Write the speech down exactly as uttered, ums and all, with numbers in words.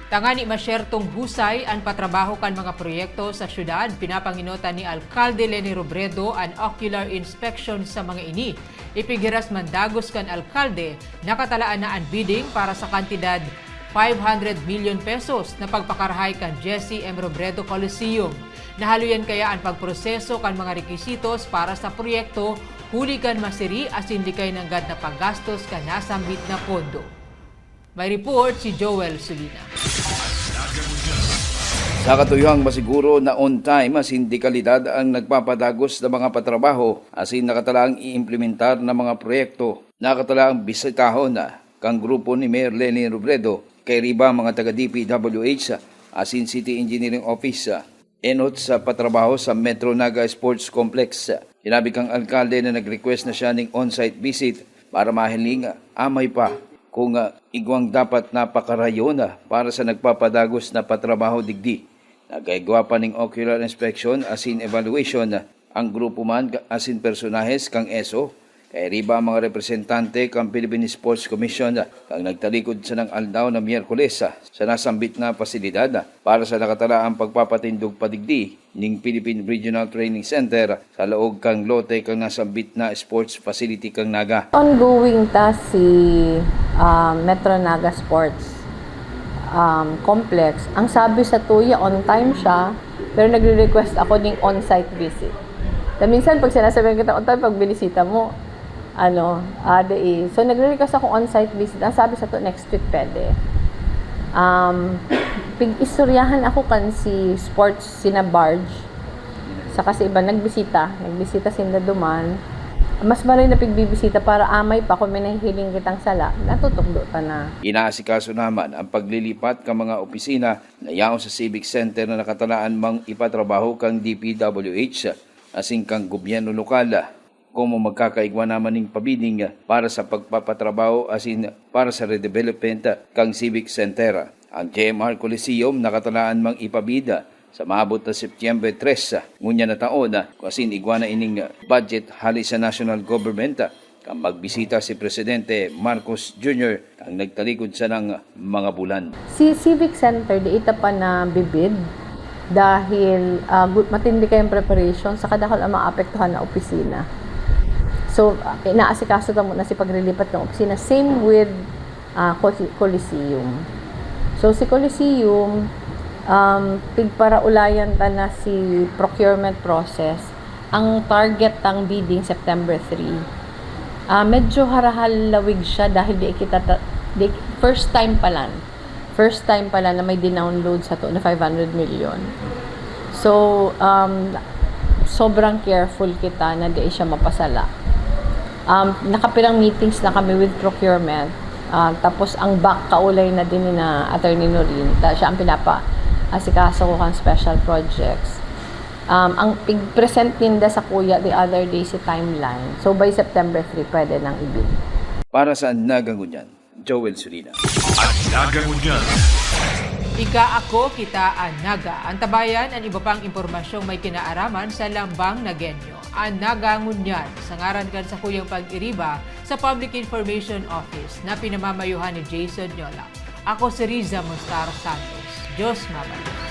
Tangani masyertong husay an patrabaho kan mga proyekto sa syudad, pinapanginota ni Alkalde Leni Robredo an ocular inspection sa mga ini. Ipighiras man dagos kan alkalde, nakatalaan na an bidding para sa kantidad five hundred milyon pesos na pagpakarahay kan Jesse M Robredo Coliseum. Nahaloyan kaya an pagproseso kan mga rekisitos para sa proyekto, huli kan masiri asin di kaya nanggad na paggastos kan nasambit na pondo. May report si Joel Sulina. Sa katuyuhang masiguro na on time asin de kalidad ang nagpapadagos na mga patrabaho asin nakatalaang iimplementar na mga proyekto, nakatalaang bisitahon na kan grupo ni Mayor Leni Robredo, kairiba mga taga D P W H asin City Engineering Office, enot sa patrabaho sa Metro Naga Sports Complex. Sinabi kang alkalde na nag-request na siya ning on-site visit para mahiling amay pa kung igwang dapat na pakarayon para sa nagpapadagos na patrabaho digdi. Nagkaigwa pa ning ocular inspection asin evaluation ang grupo man asin personahes kang ESO, kairiba ang mga representante kan Philippine Sports Commission kan nagtalikod sanang aldaw na Miyerkules sa nasambit na pasilidad para sa nakatalaang pagpapatindog padigdi ning Philippine Regional Training Center sa laog kan lote kan nasambit na sports facility kan Naga. Ongoing ta si ah, Metro Naga Sports um, Complex. Ang sabi sa tuya, on time siya, pero nagre-request ako ning on-site visit. Na minsan, pag sinasabihan kita on time, pag binisita mo, ano, ah, dai. So, nagre-request ako on-site visit. Ang sabi sa to, next week pwede. Um, pig-istoryahan ako kan si sports, sina Barge. Saka si iba nagbisita. Nagbisita sinda duman. Mas maray na pigbibisita para amay pa kung may nahihiling kitang sala, natutukdo ta na. Inaasikaso naman ang paglilipat kan mga opisina na yaon sa Civic Center na nakatalaan mang ipatrabaho kang D P W H asin kang gobyerno lokal. Komo magkakaigwa naman ning pabidding para sa pagpapatrabaho asin para sa redevelopment kang Civic Center. Ang J M R Coliseum nakatalaan mang ipabid sa maabot na Setyembre tres ngunyan na taon, asin igwa na ining budget hali sa national government kan magbisita si Presidente Marcos Junior kan nagtalikod sanang mga bulan. Si Civic Center, di ita pa na bibid dahil uh, matindi kayong preparation sa kadakol ang maapektuhan na opisina. So, inaasikaso ta muna si paglilipat ng opisina. Same with uh, Coliseum. So, si Coliseum, um, pigparaulayan ta na si procurement process. Ang target tang bidding September three. Uh, medyo harahalawig siya dahil di kita ta- di, first time pa lang. First time pala na may dinownload sa to na five hundred million. So, um, sobrang careful kita na di siya mapasala. Um, nakapirang meetings na kami with procurement. Uh, tapos ang back kaulay na din ni na Attorney Norin. Ta, siya ang pinapa asikaso ko kang special projects. Um, ang pig-present ninda sa kuya the other day si timeline. So by September three, pwede nang ibig. Para sa Nagangunyan, Joel Sulina. At Nagangunyan. Ika, ako, kita, an Naga. Antabayan an iba pang impormasyong may kinaaraman sa Lambang Nagenyo. An Nagangunyan, sa ngaran kan sakuyang pag-iriba sa Public Information Office na pinamamayohan ni Jason Nyola. Ako si Riza Mostar Santos. Diyos mabalos.